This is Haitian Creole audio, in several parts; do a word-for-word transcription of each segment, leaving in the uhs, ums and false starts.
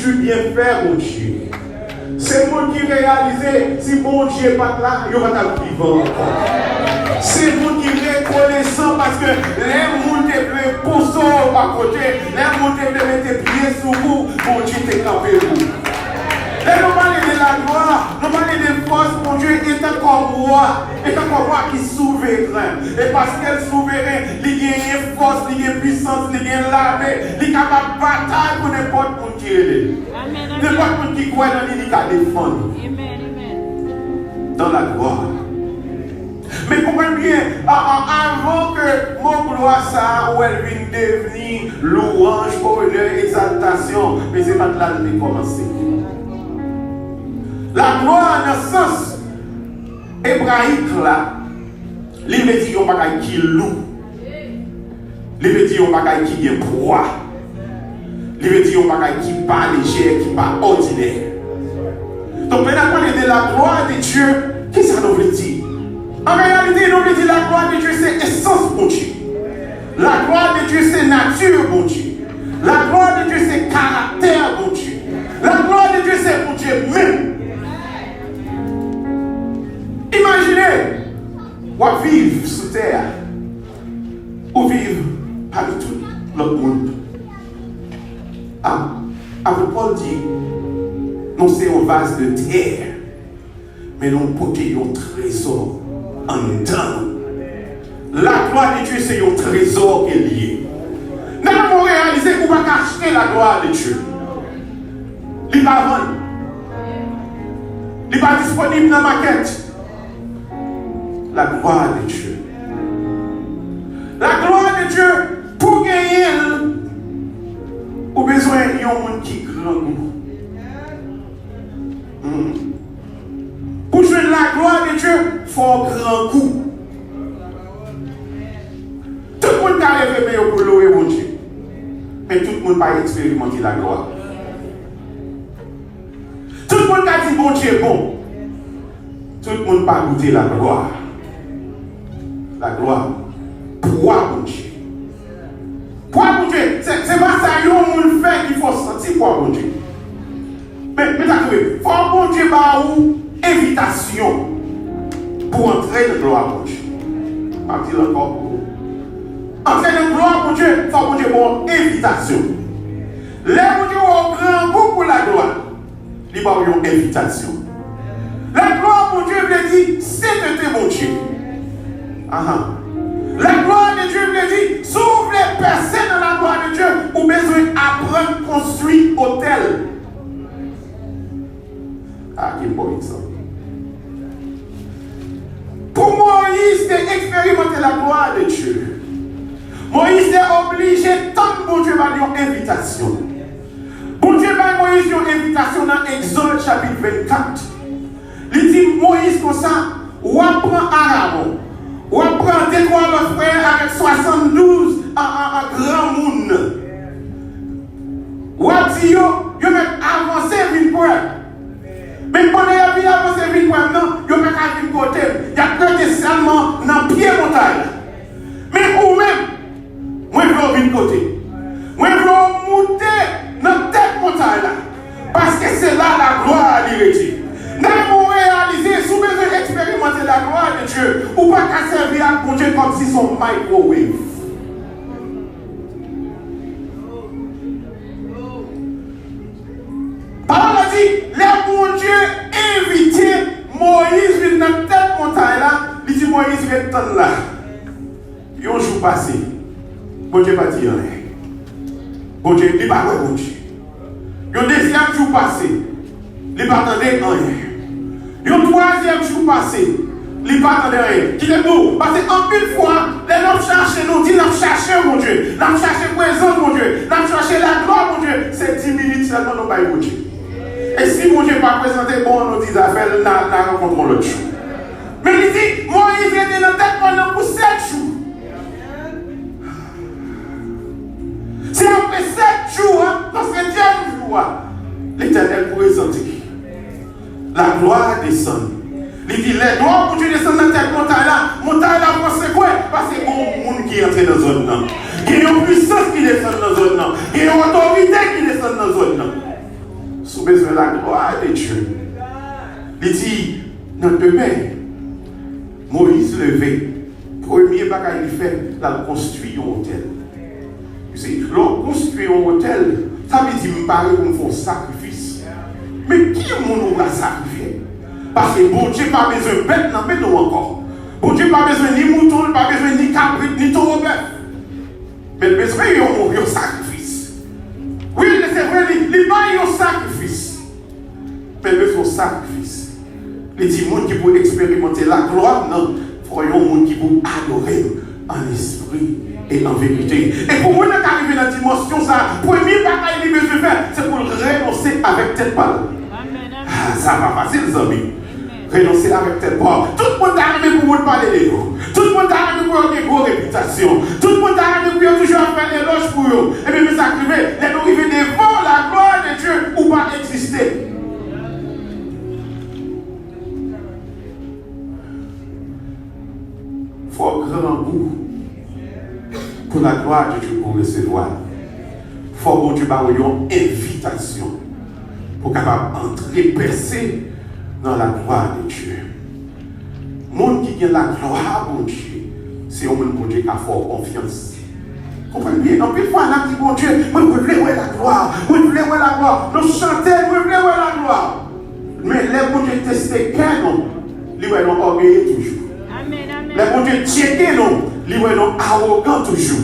Di byenfè Bondye. Se moun ki reyalize si Bondye pa t la, yo pa t ap vivan ankò. Se moun ki rekonesan paske lè moun te vle pouse w bò kote, lè moun te vle mete pye sou ou, Bondye te kanpe pou ou. Lè nou pale de laglwa, nou pale de fòs Bondye etan kòm wa, etan kòm wa ki souveren. E paske l souveren, li genyen fòs, li gen pwisans, li gen lame, li kapab batay pou nenpòt moun ki rele l. Nenpòt moun ki kwè nan li, li ka defann ou. Dans la gloire. Men konprann byen, a- a- avan ke mo glwa sa a, ou wè l vin devni lwanj, onè, egzaltasyon, men se pa t la l te kòmanse. Laglwa nan sans ebrayik la, li vle di yon bagay ki lou. Li vle di yon bagay ki gen pwa. Li vle di yon bagay ki pa lejè, ki pa òdinè. Donk, lè n ap pale de la gloire de Dieu, kisa nou vle di? An reyalite, nou vle di la gloire de Dieu se esans Bondye. La gloire de Dieu se nati Bondye. La gloire de Dieu se karaktè Bondye. La gloire de Dieu se Bondye menm. Imajine, w ap viv sou tè a. Ou viv pami tout lòt moun. A, apot Pòl di, nou se yon vaz de tè, men nou pote yon trezò anndan nou. Laglwa de Dye se yon trezò ke l ye. Nan moman w reyalize ke w pa ka achte laglwa de Dye. Li pa vann. Li pa disponib nan makèt. La gloire de Dieu. La gloire de Dieu, pou genyen l, ou bezwen yon moun ki grangou. Hmm. Pou jwenn la gloire de Dieu, fò w grangou. Tout moun ka leve men yo pou lwe Bondye. Men tout moun pa eksperimante la gloire. Tout moun ka di Bondye bon. Tout moun pa goute laglwa. Laglwa. Pwa Bondye. Pwa Bondye, se, se pa sa yon moun fè ki fè w santi pwa Bondye. Men, men sa k rive. Fò Bondye ba ou envitasyon pou antre nan glwa Bondye. M ap di l ankò pou ou. Antre nan glwa Bondye, fò Bondye ba w envitasyon. Lè Bondye wè w grangou pou laglwa, li ba w yon envitasyon. Laglwa Bondye vle di sentete Bondye. Ahan. Laglwa de Dye vle di, si w vle pèse nan laglwa de Dye, ou bezwen aprann konstwi otèl. A, ki bon egzanp. Pou Moyiz te eksperimante laglwa de Dye, Moyiz te oblije tann Bondye ba l yon envitasyon. Bondye bay Moyiz yon envitasyon nan Egzòd chapit vennkat. Li di Moyiz konsa, w ap pran Arawon, w ap pran de twa lòt frè avèk swasanndouz an, an, an granmoun. W ap di yo, yo mèt avanse vin pre m. Men pandan y ap vin avanse vin pre m nan, yo pa ka vin kote m. Y ap rete sèlman nan pye montay la. Men ou menm, mwen vle w vin kote m. Mwen vle w moute nan tèt montay la. Paske se la laglwa a li rete. Nan moman w reyalize, si w bezwen eksperimante laglwa de Dye, ou pa ka sèvi ak Bondye kòmsi se yon microwave. Pawòl la di, lè Bondye envite Moyiz vin nan tèt montay la, li di Moyiz ret tann la. Yon jou pase, Bondye pa di anyen. Bondye, li pa wè Bondye. Yon dezyèm jou pase, li pa tande anyen. Yon twazyèm jou pase, li pa tande anyen. Kite m di w, paske anpil fwa, lè n ap chache, nou di n ap chache Bondye, n ap chache prezans Bondye, n ap chache laglwa Bondye, se dis minit sèlman nou bay Bondye. E si Bondye pa prezante bon an, nou di zafè l, n a, n a rankontre yon lòt jou. Men li di, Moyiz rete nan tèt mòn nan pou sèt jou. Se apre sèt jou a, nan setyèm jou a, Letènèl prezante. Laglwa desann. Li di, lè glwa Bondye desann nan tèt montay la, montay la pran sekwe, paske gen yon moun ki antre nan zòn nan. Gen yon pwisans ki desann nan zòn nan. Gen yon otorite ki desann nan zòn nan. Bezwen la glwa de Dye. Li di, nan demen, Moyiz leve, premye bagay li fè, l al konstwi yon otèl. You see, lè w konstwi yon otèl, sa vle di m pare pou m fè yon sakrifis. Men ki moun ou pral sakrifye? Paske Bondye pa bezwen bèt nan men nou ankò. Bondye pa bezwen ni mouton, li pa bezwen ni kabrit, ni towo bèf. Men l bezwen yon, yon sakrifis. Wi, se vre, li, li bay yon sakrifis. Men l bezwen yon sakrifis. Li di moun ki pou eksperimante laglwa m nan, fò yon moun ki pou adore m an espri e an verite. E pou moun nan ka rive nan dimansyon sa, premye bagay li bezwen fè, se pou l renonse avèk tèt pa l. Ah, sa pa fasil, zanmi. Renonse avèk tèt pa w. Tout moun ta renmen pou moun pale de yo. Tout moun ta renmen pou yo gen gwo repitasyon. Tout moun ta renmen pou yo toujou ap fè elòj pou yo. Ebyen, men sa k rive, lè nou rive devan laglwa de Dye, ou pa egziste. Fò w grangou pou laglwa de Dye pou w resevwa l. Fò Bondye ba w yon envitasyon pou w kapab antre pèse nan laglwa de Dye. Moun ki gen laglwa Bondye, se yon moun Bondye ka fè w konfyans. Konprann byen, anpil fwa n ap di Bondye, mwen, mwen vle wè laglwa, mwen vle wè laglwa. Nou chante, mwen vle wè laglwa. Men lè Bondye teste kè nou, li wè nou ògeye toujou. Amèn, amèn. Lè Bondye tcheke nou, li wè nou awogan toujou.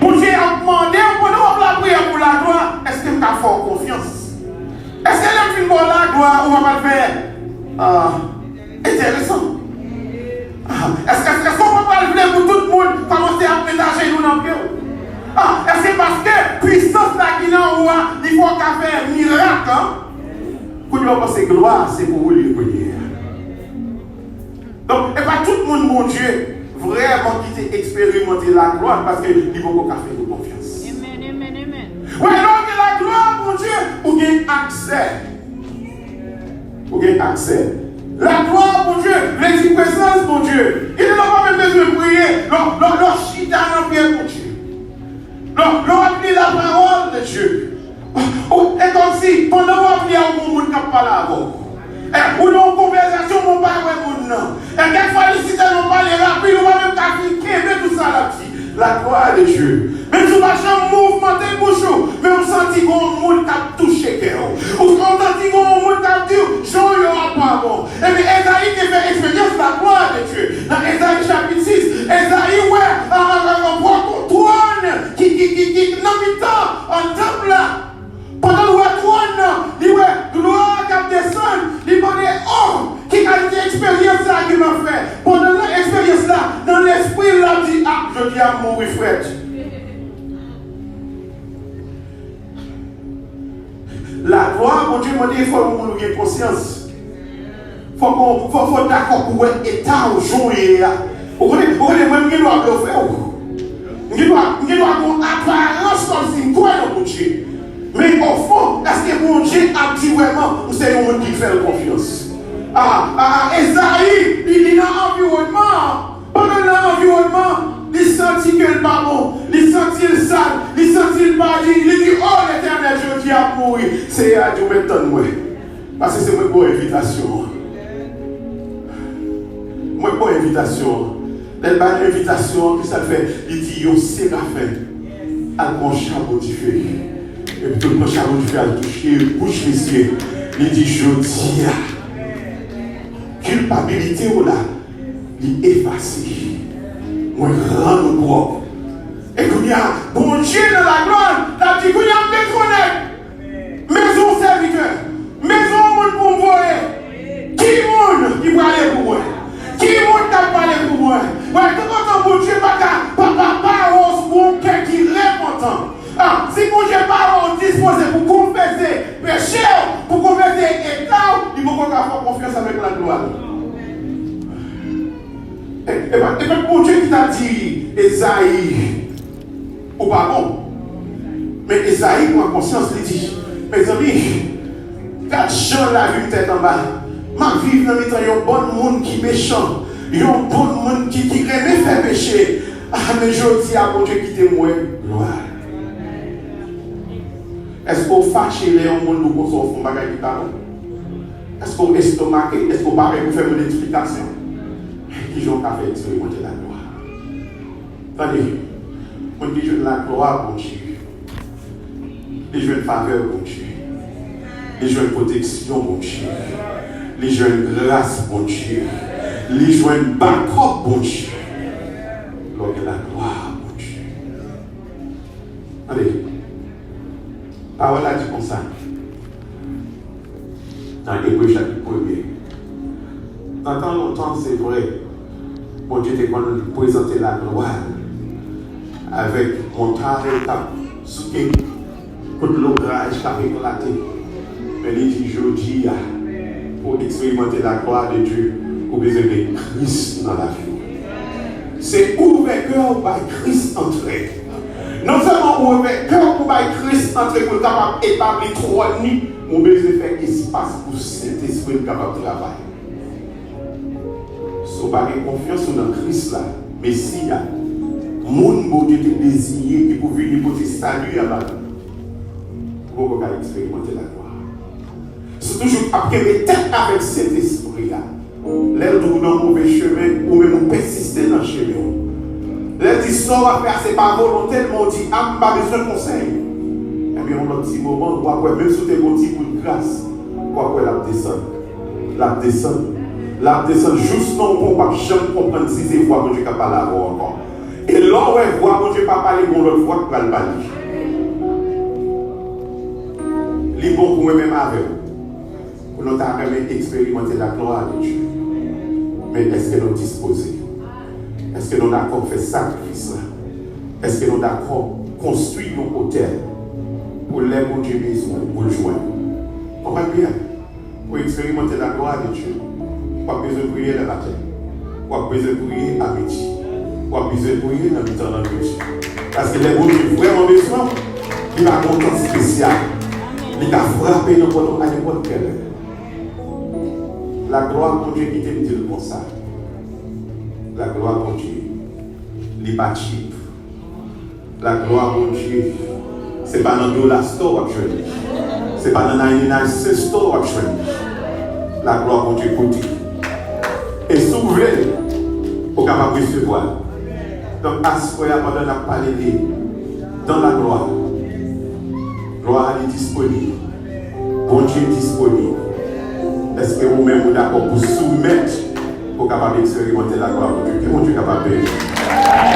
Bondye ap mande w pandan w ap lapriyè pou laglwa, èske m ka fè w konfyans? Èske lè m fin ba w laglwa, ou pa pral fè, ah, enteresan? Ah, èske, èske, èske w pa pral vle pou tout moun kòmanse ap met ajenou nan pye w? Ah, èske paske pwisans la ki nan ou a, li fè w ka fè mirak, an? Kounye a w panse glwa se pou ou li ye kounye a. Donk, e pa tout moun Bondye vrèman ki te eksperimante laglwa l, paske li poko ka fè nou konfyans. Amèn, amèn, amèn. Wè, lè w gen laglwa Bondye, ou gen aksè. Ou gen aksè. Laglwa Bondye vle di prezans Bondye. Gen de lè w pa menm bezwen priye. Lè w, lè w, lè w chita nan pye Bondye. Lè w, lè w ap li la parole de Dieu. Ou, e kòmsi, pandan w ap li a, ou gen yon moun k ap pale avè w. E, ou nan yon konvèsasyon, men w pa wè moun nan. E kèk fwa, li sitèlman pale rapid, ou pa menm ka fin kenbe tout sa l ap di. La gloire de Dieu. Menm si w pa janm mouvmante bouch ou, men w santi gen yon moun k ap touche kè w. Ou, ou santi gen yon moun k ap di w, jan w ye a pa bon. Ebyen, Ezayi te fè eksperyans la gloire de Dieu. Nan Ezayi chapit sis, Ezayi wè, a, a, a, a, pwòp yon twòn ki, ki, ki, ki nan mitan, an, tanp la. Pandan l wè twòn nan, li wè glwa a k ap desann, li mande, o, ki kalite eksperyans sa a gen m ap fè? Pandan l nan eksperyans la, nan lespri l, l ap di, a, jodi a m mouri frèt. Laglwa Bondye mande fò yon moun gen konsyans. Fòk ou, fò, fò w dakò pou w wè eta w jan w ye a. Ou konnen, ou konnen mwen, m gen dwa blofe w. M gen dwa, m gen dwa gen yon aparans kòmsi m kwè nan Bondye. Men ofon, èske Bondye ap di vrèman, m se yon moun ki fè l konfyans? A, a, a, Ezayi, li, li nan anviwònman an. Pandan l nan anviwònman, li santi ke l pa bon. Li santi l sal. Li santi l pa diy. Li di, o Letènèl, jodi a m mouri. Seyè a di w, men tann mwen. Paske se mwen k ba w envitasyon an. Mwen k ba w envitasyon an. Lè l ba l envitasyon an, kisa l fè? Li di yon serafen al pran yon chabon dife. Epi tou l pran chabon dife al touche bouch misye. Li di, jodi a, kilpabilite w la, li efase. Mwen rann ou pwòp. E kounye a, Bondye nan laglwa l, l ap di, kounye a, m detwone mezon sèvitè, mezon moun pou m voye. Ki moun ki prale pou mwen? Ki moun k ap pale pou mwen? Wè, tanpantan Bondye pa ka, pa, pa, pa wè w sou yon kè ki repantan. A, si Bondye pa wè w dispoze pou konfese peche w, pou konfese eta w, li poko ka fè w konfyans avèk laglwa l. E, e pa, e pa Bondye ki t ap di Ezayi, ou pa bon. Men Ezayi pran konsyans, li di, mezanmi, gad jan lavi m tèt anba. M ap viv nan mitan yon bann moun ki mechan, yon bann moun ki, ki renmen fè peche. A, men jodi a, Bondye kite m wè glwa l. Èske w fache lè yon moun di w konsa w fè yon bagay ki pa bon? Èske w estomake? Èske w pa vle pou fè moun eksplikasyon? Kijan w ka fè eksperimante laglwa? Tande, moun ki jwenn laglwa Bondye, li jwenn favè Bondye, li jwenn pwoteksyon Bondye, li jwenn gras Bondye, li jwenn bakòp Bondye. Lè w gen laglwa Bondye. Tande, pawòl la di konsa, nan Ebre chapit premye, nan tan lontan, se vre, Bondye te konn prezante laglwa l avèk montay k ap souke, kout lograj k ap eklate. Men li di, jodi a, pou w eksperimante laglwa de Dye, ou bezwen gen Kris nan lavi w. Se ouvè kè w bay Kris antre. Non sèlman ou ouvè kè w pou bay Kris antre pou l kapab etabli twòn li, ou bezwen fè espas pou Sentespri l kapab travay. Si w pa gen konfyans ou nan Kris la, Mesi a, moun Bondye te deziye ki pou vini pote sali a ba nou, ou poko ka eksperimante laglwa. Si w toujou ap kenbe tèt avèk Sentespri a, lè l di w nan move chemen, ou menm ou pèsiste nan chemen w. Lè l di sa w ap fè a se pa volonte l, men w di, a, m pa bezwen konsèy. Ebyen, yon lòt ti moman, w ap wè, menm si w te gen yon ti bout gras, w ap wè l ap desann. L ap desann. L ap desann jous nan yon pwen w p ap janm konprann si se vwa Bondye k ap pale avè w ankò. E lè w wè vwa Bondye pa pale, gen yon lòt vwa k pral pale. Li bon pou mwen menm avè w, pou nou ta renmen eksperimante laglwa de Dye. Men èske nou dispoze? Èske nou dakò fè sakrifis la? Èske nou dakò konstwi yon otèl pou lè Bondye bezwen w, pou l jwenn ou? Konprann byen. Pou eksperimante laglwa de Dye, w ap bezwen priye lè maten. W ap bezwen priye a midi. W ap bezwen priye nan mitan lannwit. Paske lè Bondye vrèman bezwen w, li pa gen yon tan espesyal. Li ka frape nan pòt ou a nenpòt kèl lè. Laglwa Bondye kite m di l konsa. Laglwa Bondye, li pa tchip. Laglwa Bondye, se pa nan Dollar Store w ap jwenn li. Se pa nan ninety-nine cent store w ap jwenn li. Laglwa Bondye koute. E si w vle l, ou kapab resevwa l. Donk, aswè a, pandan n ap pale de dan laglwa, glwa a li disponib. Bondye disponib. Èske ou menm ou dakò pou soumèt pou w kapab eksperimante laglwa Bondye? Ke Bondye kapab beni w.